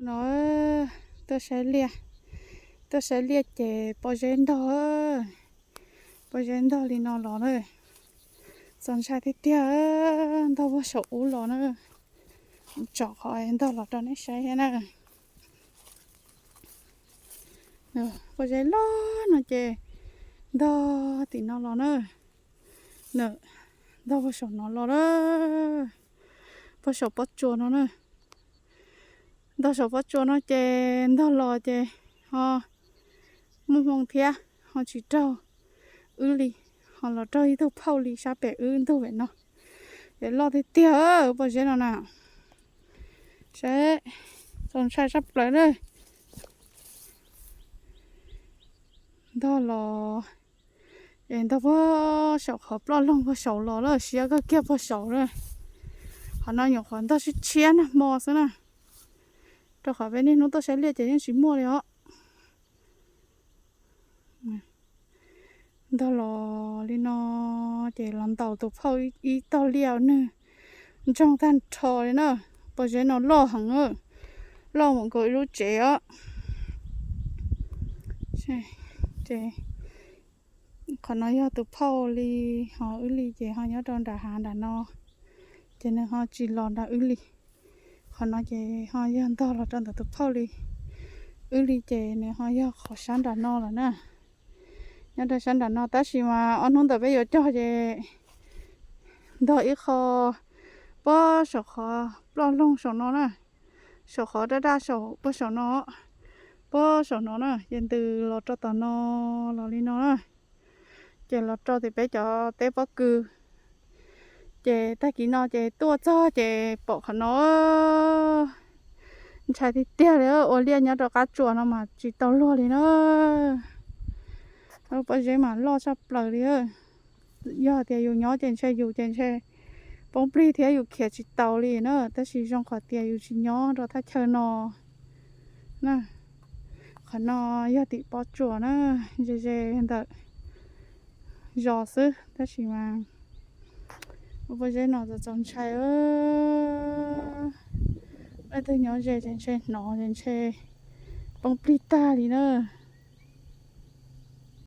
No, tuaj saib liaj, tuaj saib liaj ces pob zeb ntog, pob zeb ntog li no los na. Txaus ntshai tiag tiag, ntog puag saum ub los na. Tsom qhov ntog los rau nej saib thiab na. Pob zeb loj no ces ntog tim no los na. Ntog puag saum no los na, puag saum pob tsuas no na. Ntog saum pob tsuas no ces ntog los ces ho muaj hmoo thiab, ho tsis raug wb li, ho los raug ib tug phauj li sab pem wb ntug pem no. Ces loj tiag tiag pob zeb no na. Saib, txaus ntshai sab plaws na. Ntog los es ntog puag saum qhov ploj loog puag saum los lawm, siab kawg kiag puag saum lawm. Qhov no nyuam qhuav ntog tshiab tshiab nag hmo xwb na, rau qhov peb niaj hnub tuaj saib liaj ces yeej tsis muaj li os. Ntog los li no ces los ntaus tus phauj ib tog liaj, nws ntsoog tag nrho li na. Pob zeb no loj heev, loj mus nkaus ib lub tsev os. Ces qhov no yog tus phauj li, ho wb li ces ho nyob rau nram hav nram no, ces nws ho tsis los nram wb li. Qhov no ces ho yog ntog los rau ntawm tus phauj li, wb li ces nws ho yog qhov sab nram no lawm na. Nyob rau sab nram no tab sis mas ob hnub ntawd peb yuav cog ces ntog ib qho puag saum qhov ploj loog saum no na, saum qhov daj daj saum puag saum no, puag saum no na, ces ntws los rau tom no, los li no na, ces los rau tim peb cov teb pob kws. Ces tag kis no ces tuaj txog ces pom qhov no ntshai tiag tiag li, ua liaj nyob rau qab tsuas no mas tsis tau luag li na. Pob zeb mas loj tshaj plaws li. Yog tias yus nyob ces ntshe yus ces ntshe poob plig thiab yus khiav tsis taus li na, tab sis zoo qhov tias yus tsis nyob rau thaj chaw no na. Qhov no yog tim pob tsuas na, ze ze ntawm zos xwb tab sis mas ua pob zeb no txaus txaus ntshai. Leej twg nyob ze ces ntshe hnov ces ntshe poob plig tag li na.